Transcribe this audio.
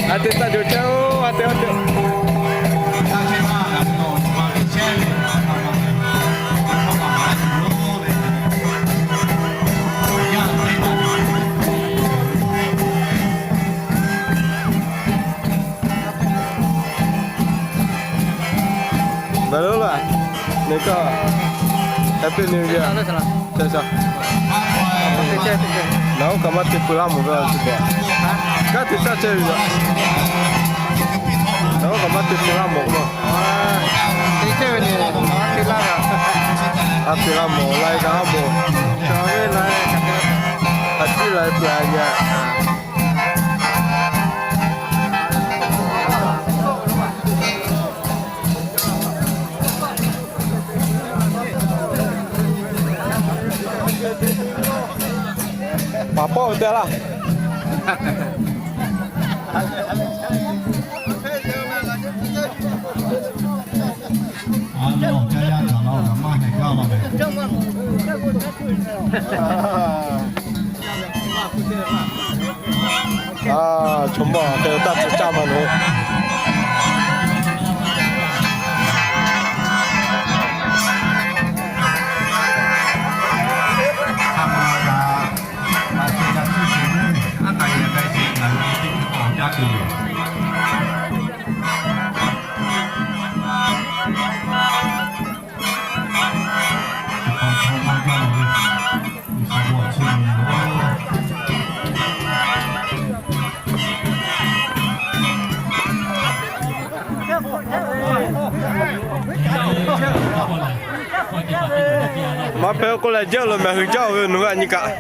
A te taˇ cawˬ chehˇ oˬ, a te a te. Nawˬ hui kaꞈ Happy New Year. Nawˬ hui kaꞈ maˇ te pui laˇ mawˬ ve a tcuh kaꞈ. Kanˉ te caˇ chehˇ ve yoˬ. Nawˬ hui kaꞈ maˇ te pui laˇ mawˬ k'o, a te laˇ mawˬ, laiˉ g'aˇ mawˬ. A ciˉ laiˉ pui a yaˇ. Paˍ pawˆ ve te laˇ. Chaw mawˇ hk'e taˇ tcuh caˇ ma loˬ. Maˇ hpehꞈ k'oˆ leh, jaˇ lo mehˍ hui jaˇ ve nawˬ hui a nyi kaꞈ.